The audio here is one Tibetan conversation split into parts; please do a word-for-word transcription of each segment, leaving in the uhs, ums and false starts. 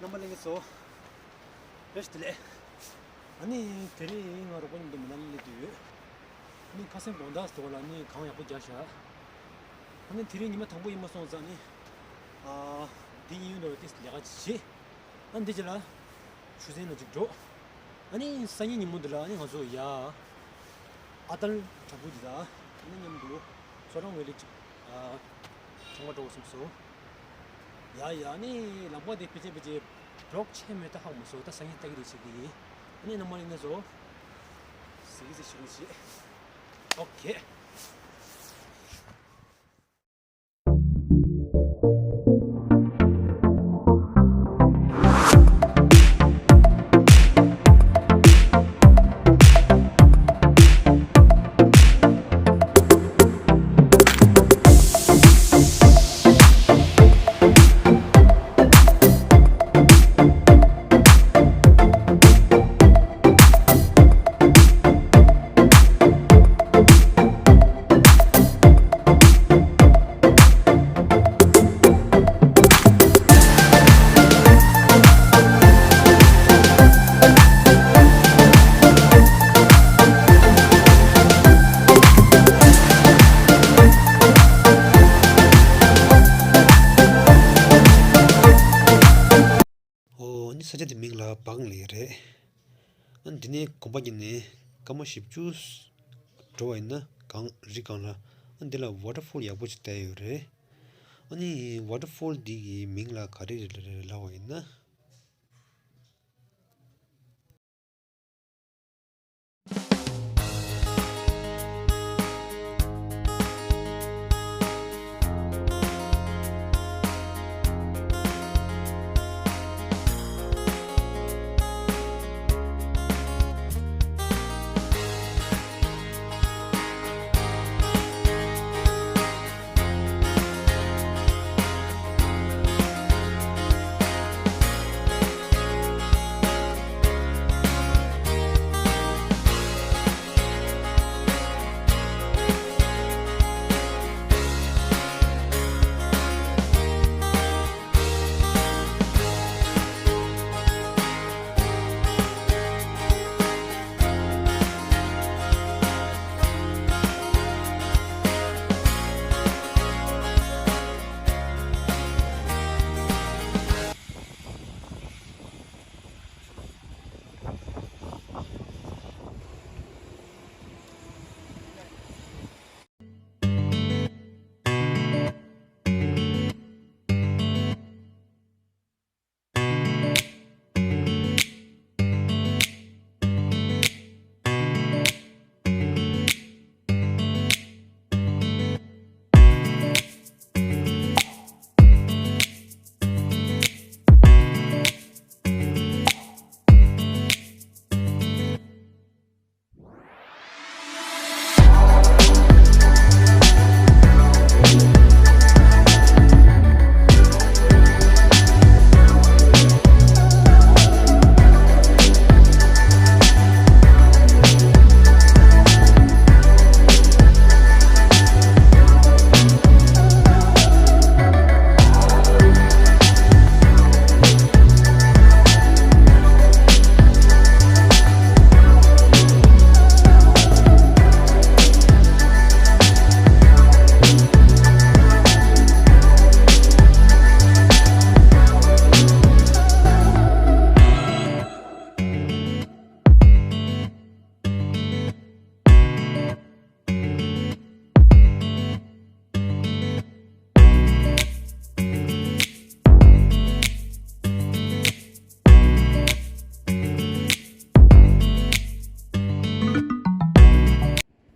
རྣམ་པ་ལྷན་རྒྱས་ཚོ། བཀྲ་ཤིས་བདེ་ལེགས། ཨ་ནི་དེ་རིང་ང་རོགས་པ་མཉམ་དུ་མི་ལ་སླེབས་ཡོད། ཨ་ནི་ཁ་སང་དགོང་དག་ཐོག་ལ་ནི་གངས་ཡག་པོ་རྒྱག་ཤག་ཨ་ནི་དེ་རིང་ཉི་མ་དང་པོ་ཡིན་པ་སོང་ཙང་ནི། ཨ། འདི་ཡིན་འདུག་ཏིས་ལས་ཀ་ཅིག་བྱེད། ཨ་ནི་འདི་རྗེས་ལ་ཆུ་ཚན་ལ་ཅིག་འགྲོ། ཨ་ནི་སང་ཉིན་ཉིན་མོ་འདི་ལ་ཨ་ནི་ང་ཚོ་ཡ། ཨ་ཏལ་བྲག་ཕུག་འདི་དང་ཨ་ནི་མཉམ་དུ་སོ་རང་ཝེ་ལི་ཅིག་ཨ། ཚོང་པ་འགྲོ་བསམ་སོང་། ཡ་ཡ་ནི་ལམ་ཁ་དེ་ཕལ་ཆེར་ཕལ་ཆེར་རོགས་ཆེ་མེད་ད་ཧ་གོ་མ་སོང་། ད་སང་ཉིན་ལྟ་གི་རེད་བྱེད་ཀྱི་ཡིན། ཨ་ནི་རྣམ་པ་ཡིན་ན་ཚོ། ཟི་གི་ཟི་ཤི་རུ་ཤི། ཨོ་ཁེ། ཨོ། ཨ་ནི་ས་ཆ་དེ་མིང་ལ་བག་ལེ་རེད། ཨ་ནི་འདི་ནས་གོམ་པ་བརྒྱབ་ནས་སྐར་མ་བཞི་བཅུ་འགྲོ་བ་ཡིན་ན་གངས་རི་སྒང་ལ། ཨ་ནི་འདི་ལ་ཝ་ཊར་ཕོལ་ཡག་པོ་ཞིག་བསྡད་ཡོད་རེད། ཨ་ནི་ཝ་ཊར་ཕོལ་འདི་གི་མིང་ལ་ག་རེ་རེད་ལབ་པ་ཡིན་ན།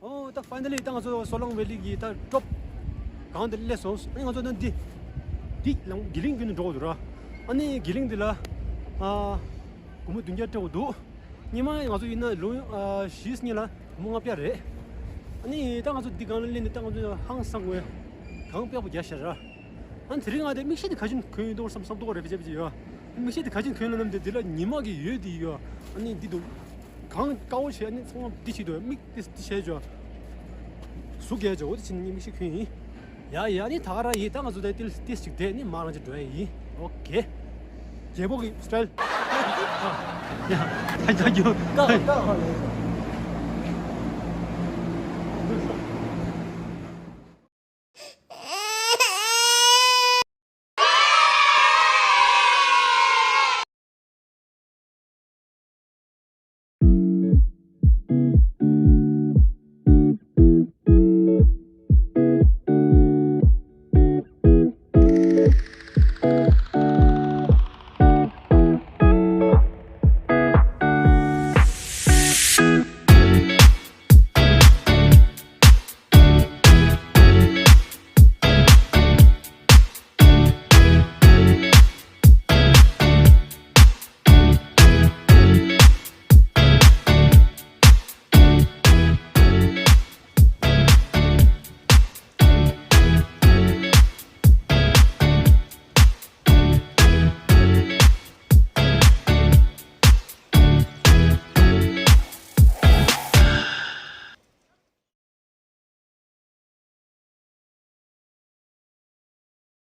ཨོ། ད་ཕའི་ནལ་ལི་ད་ང་ཚོ་སོ་ལོང་ཝེ་ལི་གི་ད་ཊོབ་གངས་དེ་སླེབས་སོང་། ཨ་ནི་ང་ཚོ་ད་འདི་འདི་ལམ་གི་ལིང་བརྒྱུད་ནས་འགྲོ་དགོས་འདུག་ར། ཨ་ནི་གི་ལིང་འདི་ལ་ཨ་སྒོར་མོ་བདུན་བརྒྱ་སྤྲད་དགོས་འདུག་ཉི་མ་ང་ཚོ་ཡིན་ན་ལོ་ཨ་བཞི་གཉིས་ལ་སྒོར་མོ་ལྔ་བརྒྱ་རེད། ཨ་ནི་ད་ང་ཚོ་འདི་གངས་ལ་སླེབས་ནས་ད་ང་ཚོ་ཧང་སང་བའི་གངས་དཔེ་པོ་རྒྱག་ཤར་ར། ཨ་ནི་དེ་རིང་ང་དེ་མིག་ཤེལ་དེ་ག་ཅིན་གོན་ཡོད་འདུག་བསམ་བསམ་འདུག་རེད། བེ་ཅེ་བེ་ཅེ་ཡོད། མིག་ཤེལ་དེ་ག་ཅིན་གོན་ལ་ནམ་དེ་དེ་ལ་ཉི་མ་གི་འོད་དེ་ཡོད། ཨ་ནི་འདི་འདུག་གངས་དཀར་པོ་བྱས་ཨ་ནི་ཚང་མ་འདི་བྱས་འདུག་མིག་དེ་འདི་བྱས་འཇོག་གཟུགས་རྒྱས་འཇོག་འོ་དེ་བྱས་ནས་མིག་ཤེལ་གོན་ཡིན། ཡ་ཡ་ནི་ད་ག་ར་ཡིན། ད་ང་ཚོ་དེ་ཏིལ་ཏིལ་ཅིག་བསྡད་ནི་མ་རང་ཅིག་འགྲོ་ཡ་ཡིན། ཨོ་ཁེ། རྒྱལ་པོ་གི་སི་ཊའིལ། ཡ། ད་ད་རྒྱུ། ཀ་ཀ་ཧ་ལས།